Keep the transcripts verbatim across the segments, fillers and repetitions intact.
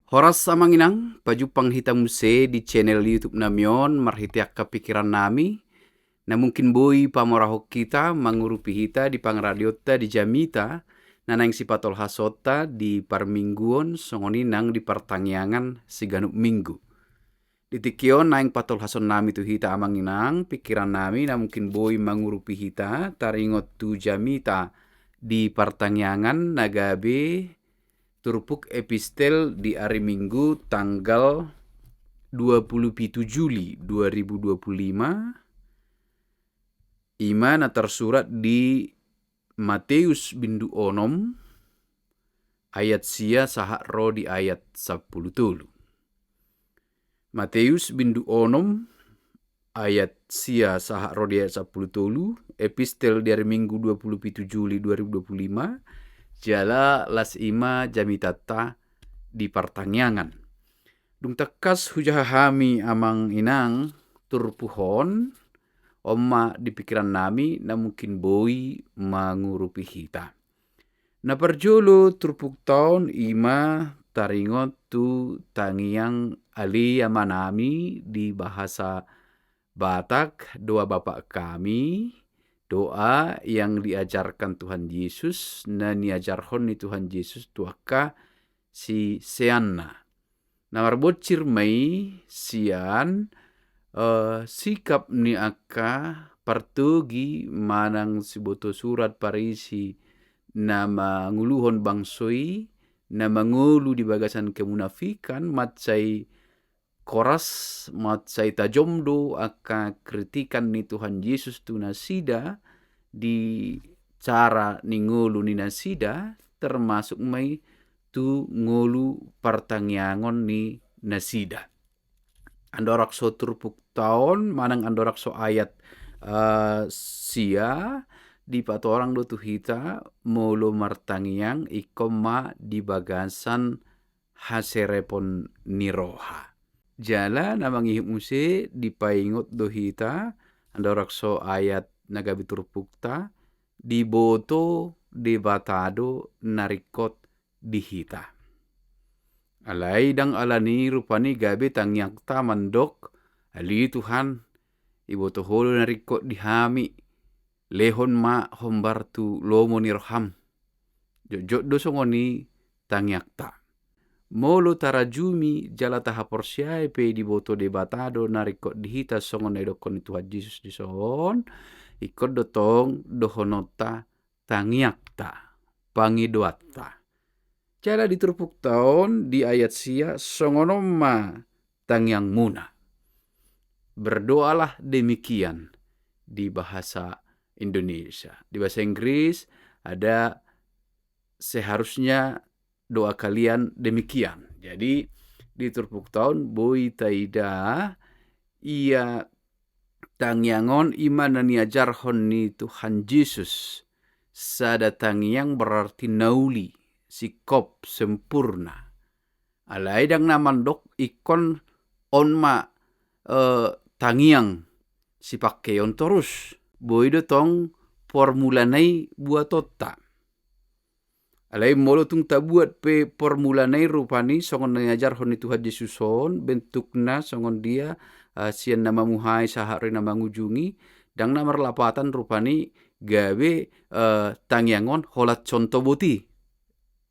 Horas amang inang, pajumpang hita muse di channel YouTube nami on marhite angka pikiran nami, na mungkin boi pamorahon hita, mangurupi hita di pangaradionta di jamita, na naeng sipatolhasonta di parmingguon songon i nang di partangiangan siganup minggu. Di tingki on naeng patolhason nami tu hita amang inang, pikiran nami na mungkin boi mangurupi hita, taringot tu jamita di partangiangan na gabe turpuk epistel di ari Minggu tanggal dua puluh pitu Juli dua ribu dua puluh lima, ima na tarsurat di Mateus bindu onom ayat sia sahat ro di ayat sampulu tolu. Mateus bindu onom ayat sia sahat ro di ayat sampulu tolu, epistel di ari Minggu dua puluh pitu Juli dua ribu dua puluh lima, jala las ima jamitanta di partangiangan. Dung tangkas hujaha hami amang inang turpuk on, on ma di pikiran nami na mungkin boi mangurupi hita. Na parjolo turpukta on ima taringot tu tangiang ale amanami di bahasa Batak, doa Bapa Kami, doa yang diajarkan Tuhan Yesus, na niajarhon ni Tuhan Yesus tu angka siseanna. Na marbonsir ma i sian, eh, sikap ni angka partogi manang siboto surat Parisi na manguluhon bangso i, na mangolu di bagasan kemunafikan, mansai koras, mansai tajom do angka kritikan ni Tuhan Yesus tu nasida di cara ni ngolu ni nasida, termasuk ma i tu ngolu partangiangon ni nasida. Andorang so turpukta on, manang andorang so ayat, eh, sia, dipatorang do tu hita, molo martangiang ingkon ma di bagasan haserepon ni roha. Jala na mangihut muse dipaingot do hita, andorang so ayat na gabe turpukta, diboto Debata do na ringkot di hita. Alai ndang alani rupani gabe tangiangta mandok, ale Tuhan, iboto Ho do na ringkot di hami, lehon ma hombar tu lomo ni roham. Jotjot do songon i tangiangta. Molo tarajumi jala tahaporseai pe diboto Debata do na ringkot di hita songon na idokkon ni Tuhan Jesus dison, ingkon do tong dohononta tangiangta, pangidoanta. Jala di turpukta on di ayat sia, songon on ma tangiangmuna. Berdoalah demikian di bahasa Indonesia. Di bahasa Inggris ada seharusnya doa kalian demikian. Jadi di turpukta on boi taida ia tangiang on ima na niajarhon ni Tuhan Jesus. Sada tangiang berarti na uli, singkop, sempurna. Alai ndang na mandok ingkon on ma, eh, tangiang sipangkeon torus. Boi do tong formulana i buatonta. Alai molo tung tabuat pe formulana i rupani songon na niajarhon ni Tuhan Jesus on, bentukna songon dia, eh, sian na mamuhai sahat ro i na mangujungi, ndang na marlapatan rupani gabe, eh, tangiang on holan contoh boti.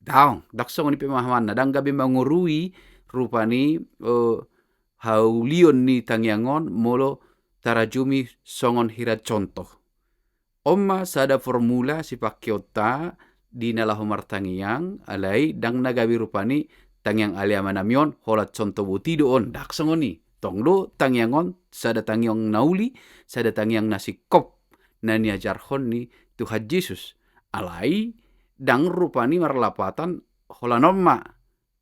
Ndang, ndang songon i pemahamanna, ndang gabe mangorui rupani, eh, haulion ni tangiang on molo tarajumi songon hira contoh. On ma sada formula sipangkeonta di na laho martangiang, alai ndang na gabe rupani tangiang ale amanami on holan contoh boti do on, ndang songon i. Tong do tangiang on sada tangiang na uli, sada tangiang na singkop na niajarhon ni Tuhan Jesus. Alai ndang rupani marlapatan holan on ma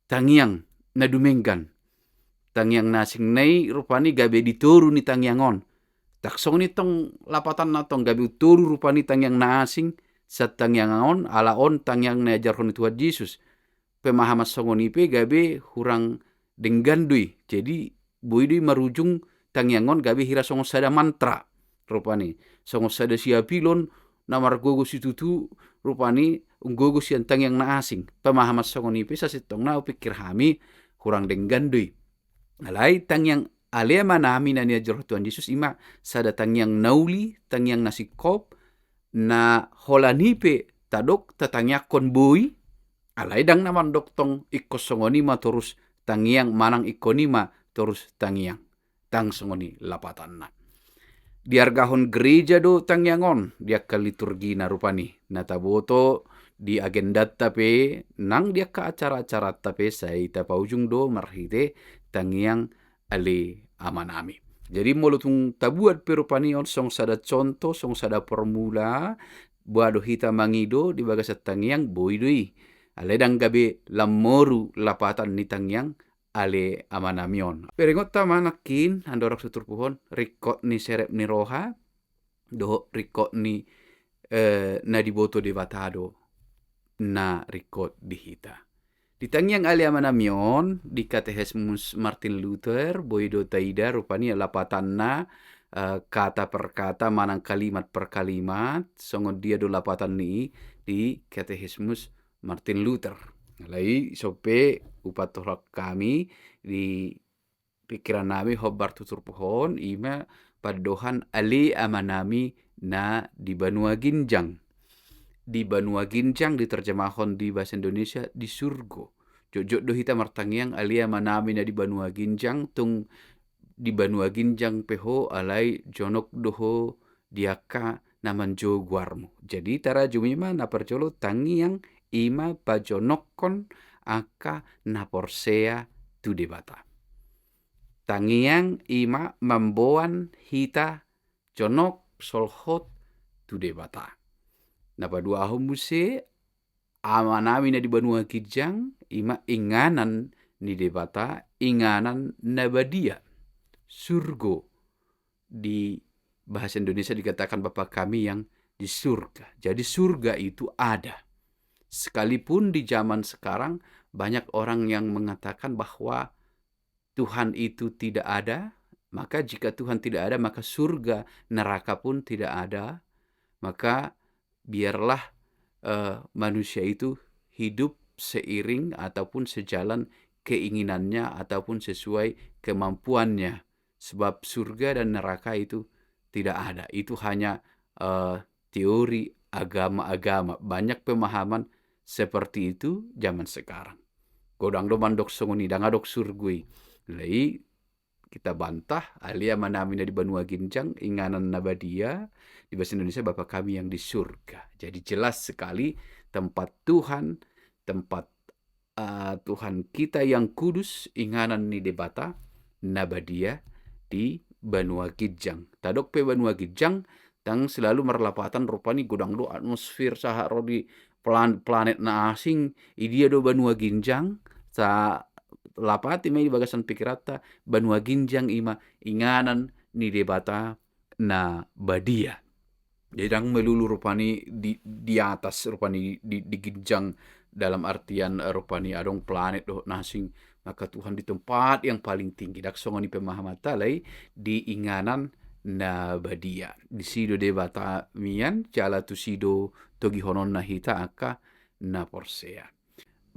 tangiang na dumenggan. Tangiang na asing na i rupani gabe di toru ni tangiang on. Ndang songon i tong lapatanna tong, gabe toru rupani tangiang na asing sian tangiang on, ala on tangiang na niajarhon ni Tuhan Jesus. Pemahaman songon i pe gabe hurang denggan do i. Jadi boi do i marujung tangiang on gabe hira songon sada mantra rupani, songon sada siapilon na margogo situtu rupani, umgogo sian tangiang na asing. Pemahaman songon i pe sasintongna hupikir hami hurang denggan do i. Alai tangiang Ale Amanami na niajar Tuhan Jesus i ma sada tangiang na uli, tangiang na singkop, na holan i pe tadok tatangiangkon boi, alai ndang na mandok tong ingkon songon i ma torus tangiang manang ingkon i ma torus tangiang. Ndang songon i lapatanna. Diargahon gereja do tangiang on di angka liturgina rupani, na taboto di agendanta pe nang di angka acara-acaranta pe sai tapaujung do marhite tangiang Ale Amanami. Jadi molo tung tabuat pe rupani on songon sada contoh, songon sada formula, boha do hita mangido di bagasan tangiang, boi do i. Alai ndang gabe lam moru lapatan ni tangiang Ale Amanami on. Berengonta ma nangkin andorang so turpuk on, ringkot ni serep ni roha dohot ringkot ni, eh, na diboto Debata do na ringkot di hita. Di tangiang Ale Amanami on, di Katekismus Martin Luther, boi do taida rupani lapatanna, eh, kata per kata manang kalimat per kalimat, songon dia do lapatan ni i di Katekismus Martin Luther. Alai so pe hupatorang hami di pikiran nami hombar tu turpuk on, i ma pandohan Ale Amanami na di banua ginjang. Di banua ginjang diterjemahon di bahasa Indonesia di surgo. Jotjot do hita martangiang Ale Amanami na di banua ginjang, tung di banua ginjang pe ho alai jonok do ho di angka na manjou goarmu. Jadi tarajumi ma na parjolo, tangiang i ma pajonokkon angka na porsea tu Debata. Tangiang i ma mamboan hita jonok solhot tu Debata. Na paduahon muse, Amanami na di banua ginjang, i ma inganan ni Debata, inganan na badia. Surgo di bahasa Indonesia dikatakan Bapa Kami yang di surga. Jadi surga itu ada. Sekalipun di zaman sekarang banyak orang yang mengatakan bahwa Tuhan itu tidak ada, maka jika Tuhan tidak ada, maka surga, neraka pun tidak ada. Maka biarlah, eh, manusia itu hidup seiring ataupun sejalan keinginannya ataupun sesuai kemampuannya. Sebab surga dan neraka itu tidak ada. Itu hanya, eh, teori agama-agama. Banyak pemahaman seperti itu zaman sekarang. Godang do mandok songon i, ndang adong surgo i. Alai kita bantah, Ale Amanami na di banua ginjang, inganan na badia, di bahasa Indonesia Bapa Kami yang di surga. Jadi jelas sekali tempat Tuhan, tempat, eh, Tuhan kita yang kudus, inganan ni Debata na badia di banua ginjang. Tadok pe banua ginjang, ndang selalu marlapatan, rupani godang do atmosfer sahat ro di plan-, planet na asing, i dia do banua ginjang, sai lapati ma i di bagasan pikiranta, banua ginjang i ma inganan ni Debata na badia. Jadi ndang melulu rupani di, di atas rupani di, di ginjang dalam artian, eh, rupani adong planet dohot na asing, maka Tuhan di tempat yang paling tinggi. Ndang songon i pemahamanta, alai di inganan na badia. Disi do Debata mian, jala tusi do togihononna hita angka na porsea.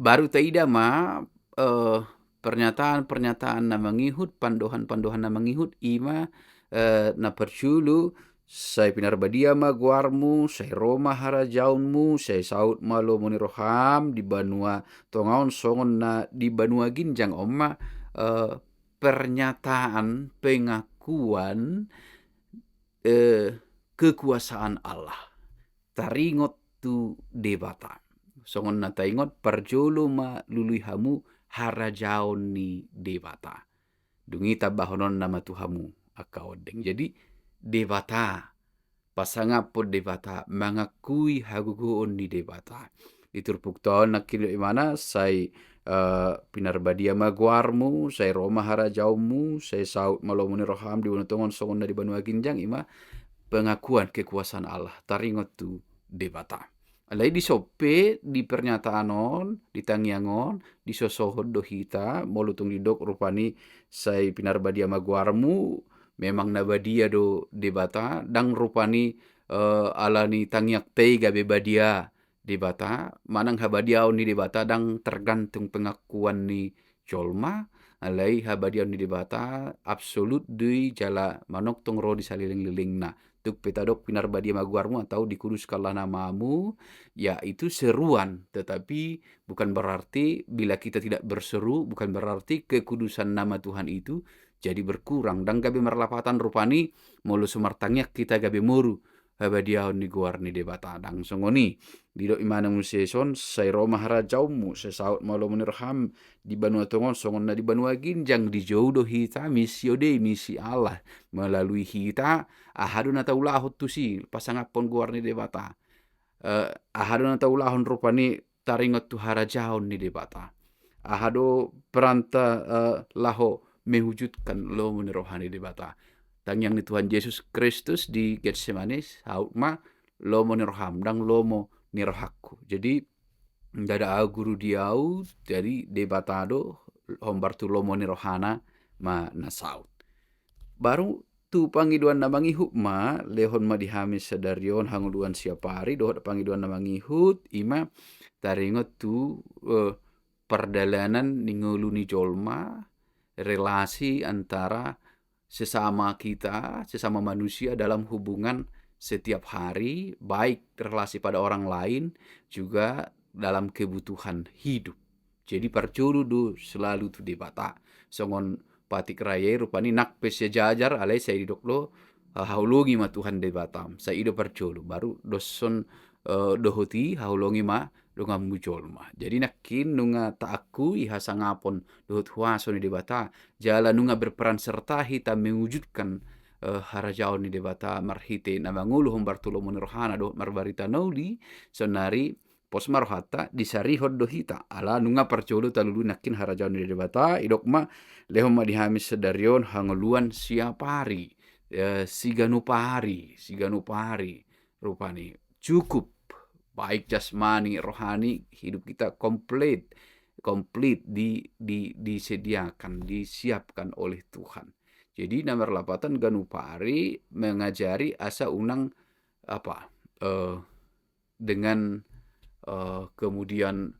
Baru taida ma, eh, pernyataan-pernyataan na mangihut, pandohan-pandohan na mangihut, i ma, eh, na parjolo, sai pinarbadia ma goarmu, sai ro ma harajaonmu, sai saut ma lomo ni roham di banua tonga on songon na di banua ginjang. On ma, eh, pernyataan, pengakuan, eh, kekuasaan Allah. Taringot tu Debata. Songon na taingot, parjolo ma lului hamu harajaon ni Debata. Dung i tambahononna ma tu hamu angka ondeng. Jadi Debata, pasangaphon Debata, mangakui hagogoon ni Debata. Di turpukta on nangkin do ibana, sai, eh, pinarbadia ma goarmu, sai ro ma harajaonmu, sai saut ma lomo ni roham di banua tonga on songon na di banua ginjang, i ma pengakuan kekuasaan Allah, taringot tu Debata. Alai dison pe di pernyataan on, di tangiang on, disosohon do hita, molo tung didok rupani sai pinarbadia ma goarmu, memang na badia do Debata, ndang rupani, eh, ala ni tangiangta i gabe badia Debata, manang habadiaon ni Debata ndang tergantung pengakuan ni jolma, alai habadiaon ni Debata absolut do i jala manongtong ro di salelenglelengna. Tung pe tadok pinarbadia ma goarmu atau dikuduskanlah namamu, ya itu seruan, tetapi bukan berarti bila kita tidak berseru, bukan berarti kekudusan nama Tuhan itu jadi berkurang. Ndang gabe marlapatan rupani molo so martangiang hita gabe moru habadiaon ni goar ni Debata. Ndang songon i. Didok ibana muse dison, sai ro ma harajaonmu, sai saut ma lomo ni roham di banua tonga on songon na di banua ginjang. Dijou do hita, misi on do i, misi Allah. Melalui hita, aha do na taulahon tusi, pasangaphon goar ni Debata. Eh, aha do na taulahon rupani taringot tu harajaon ni Debata. Aha do peranta, eh, laho mewujudkan lomo ni roha ni Debata. Tangiang ni Tuhan Jesus Kristus di Getsemane, saut ma lomo ni roham, ndang lomo ni rohangku. Jadi, ndada au guru di au, jadi Debata do, hombar tu lomo ni rohana ma na saut. Baru tu pangidoan na mangihut ma, lehon ma di hami sadari on hangoluan siapari, dohot pangidoan na mangihut, i ma taringot tu, eh, pardalanan ni ngolu ni jolma, relasi antara sesama kita, sesama manusia dalam hubungan setiap hari, baik relasi pada orang lain, juga dalam kebutuhan hidup. Jadi parjolo do selalu tu Debata. Songon patik raya i rupani nang pe sejajar, alai sai didok do, eh, haholongi ma Tuhan Debatam. Sai i do parjolo, baru dos on, eh, dohot i, haholongi ma donganmu jolma. Jadi nangkin nunga taakui hasangapon dohot huaso ni Debata, jala nunga berperan serta hita mewujudkan, eh, harajaon ni Debata marhite na mangolu hombar tu lomo ni rohana dohot marbarita na uli, saonari pos ma rohanta disarihon do hita, ala nunga parjolo talului nangkin harajaon ni Debata, didok ma, lehon ma di hami sadari on hangoluan siapari, eh, siganup ari, siganup ari, rupani cukup, baik jasmani, rohani, hidup kita komplit, komplit di, di, disediakan, disiapkan oleh Tuhan. Jadi na marlapatan ganup ari mengajari asa unang apa, eh, dengan, eh, kemudian,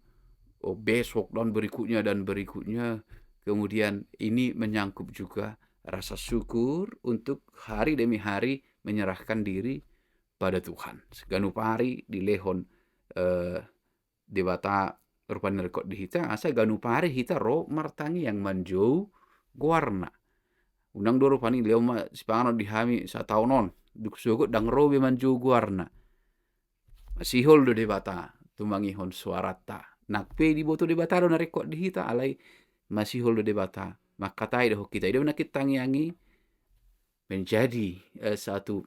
oh, besok dan berikutnya dan berikutnya. Kemudian ini menyangkup juga rasa syukur untuk hari demi hari menyerahkan diri pada Tuhan. Siganup ari dilehon, eh, Debata rupani ringkot di hita, asa ganup ari hita ro martangiang manjou goarna. Unang do rupani lehon ma sipanganon di hami sataon on, dung sogot ndang ro be manjou goarna. Masihol do Debata tumangihon soaranta. Nang pe diboto Debata do na ringkot di hita, alai masihol do Debata mangkatai dohot hita. I do nangkin tangiang i menjadi, eh, satu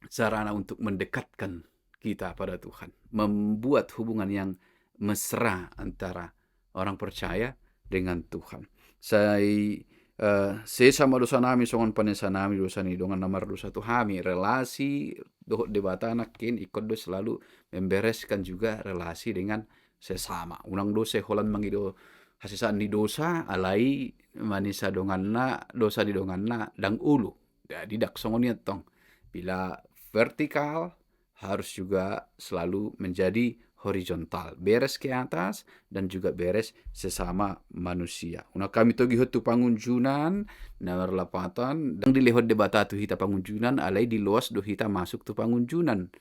sarana untuk mendekatkan kita pada Tuhan, membuat hubungan yang mesra antara orang percaya dengan Tuhan. Sai, eh, sesa ma dosanami songon panesanami dosa ni dongan na mardosa tu hami. Relasi dohot Debata nangkin ingkon do selalu membereskan juga relasi dengan sesama. Unang do sai holan mangido hasesaan ni dosa, alai manesa donganna, dosa ni donganna ndang olo. Jadi ndang songon i antong. Bila vertikal, harus juga selalu menjadi horizontal, beres ke atas dan juga beres sesama manusia. Unang hami togihon tu pangunjunan, na marlapatan, ndang dilehon Debata tu hita pangunjunan, alai diloas do hita masuk tu pangunjunan.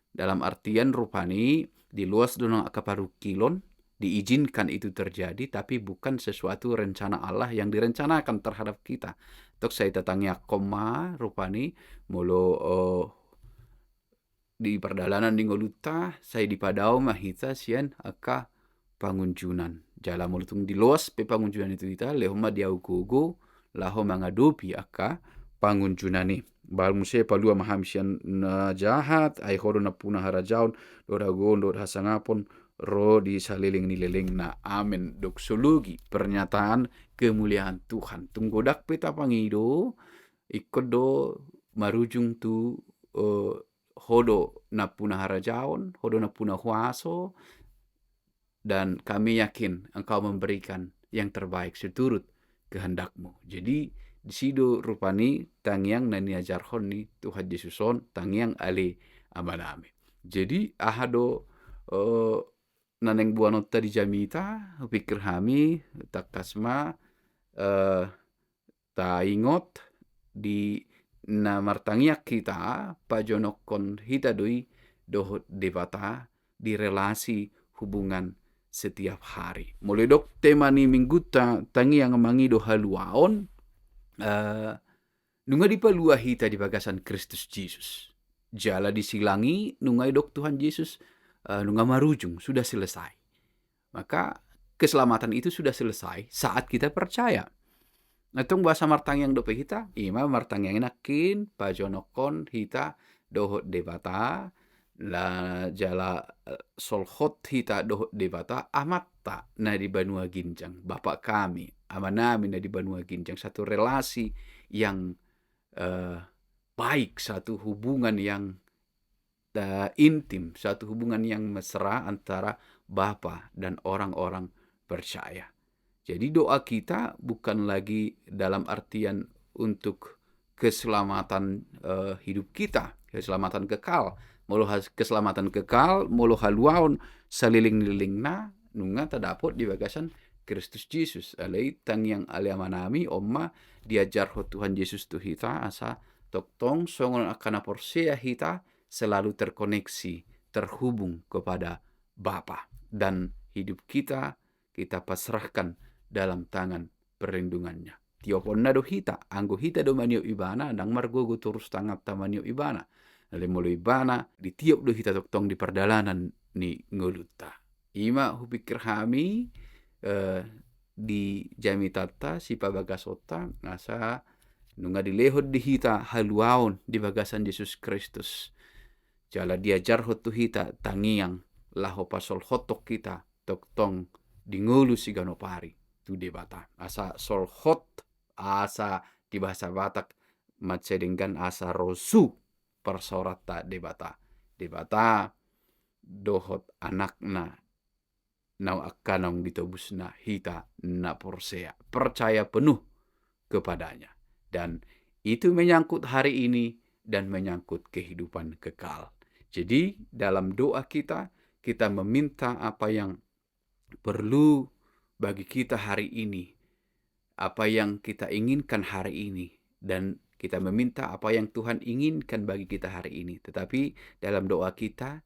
Dalam artian rupani, diloas do nang angka parungkilon, diizinkan itu terjadi, tapi bukan sesuatu rencana Allah yang direncanakan terhadap kita. Tok sai tatangianghon ma rupani, molo, eh, di pardalanan ni ngolunta, sai dipadao ma hita sian angka pangunjunan. Jala molo tung diloas pe pangunjunan i tu hita, lehon ma di au gogo, laho mangadopi angka pangunjunan i. Baru muse palua ma hami sian na jahat, ai ho do nampuna harajaon, dohot hagogoon, dohot hasangapon, ro di saleleng ni lelengna. Amen. Doksologi, pernyataan kemuliaan Tuhan. Tung godang pe tapangido, ingkon do marujung tu, eh, ho do nampuna harajaon, ho do nampuna huaso, dan kami yakin Engkau memberikan yang terbaik seturut kehendak-Mu. Jadi, disi do rupani tangiang na niajarhon ni Tuhan Jesus on, tangiang ale Amanami. Jadi, aha do, eh, na naeng boanonta di jamita, hupikir hami, tangkas ma, eh, taingot di na martangiang hita, pajonokhon hita do i dohot Debata di relasi hubungan setiap hari. Molo didok tema ni minggunta tangiang mangido haluaon, eh, nunga dipalua hita di bagasan Kristus Jesus. Jala di silang i nunga didok Tuhan Jesus, eh, nunga marujung, sudah selesai. Maka keselamatan itu sudah selesai saat kita percaya. Nah, tong boasa martangiang dope hita, ima martangiang i nangkin pajonokhon hita dohot Debata, la jala, eh, solhot hita dohot Debata, Amanta na di banua ginjang, Bapa kami, Amanami na di banua ginjang, satu relasi yang, eh, baik, satu hubungan yang, eh, intim, satu hubungan yang mesra antara Bapa dan orang-orang percaya. Jadi doa kita bukan lagi dalam artian untuk keselamatan, eh, hidup kita, keselamatan kekal. Molo has-, keselamatan kekal, molo haluaon saleleng-lelengna, nunga tadapot di bagasan Kristus Jesus. Alai tangiang ale Amanami, on ma diajarhon Tuhan Jesus tu hita, asa tongtong songon angka na porsea hita selalu terkoneksi, terhubung kepada Bapa. Dan hidup kita, kita pasrahkan dalam tangan perlindungannya. Tioponna do hita, anggo hita do maniop Ibana, ndang margogo torus tanganta maniop Ibana. Alai molo Ibana, ditiop do hita tongtong di pardalanan ni ngolunta. Ima hupikir hami, eh, di jamitanta sipabagasonta, asa nunga dilehon di hita haluaon di bagasan Jesus Kristus. Jala diajarhon tu hita tangiang, laho pasolhothon hita tongtong di ngolu siganup ari tu Debata. Asa solhot, asa di bahasa Batak mansai denggan asa rosu parsaoranta Debata. Debata dohot Anakna na angka naung ditobusna hita na porsea. Percaya penuh kepada-Nya. Dan itu menyangkut hari ini dan menyangkut kehidupan kekal. Jadi, dalam doa kita, kita meminta apa yang perlu bagi kita hari ini, apa yang kita inginkan hari ini, dan kita meminta apa yang Tuhan inginkan bagi kita hari ini. Tetapi dalam doa kita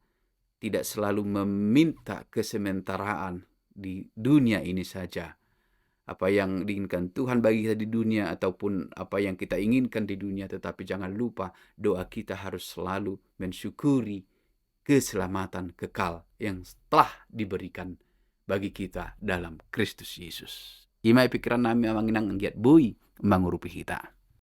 tidak selalu meminta kesementaraan di dunia ini saja. Apa yang diinginkan Tuhan bagi kita di dunia ataupun apa yang kita inginkan di dunia, tetapi jangan lupa doa kita harus selalu mensyukuri keselamatan kekal yang telah diberikan bagi kita dalam Kristus Yesus. Ima i pikirannami amang inang anggiat boi mangurupi hita.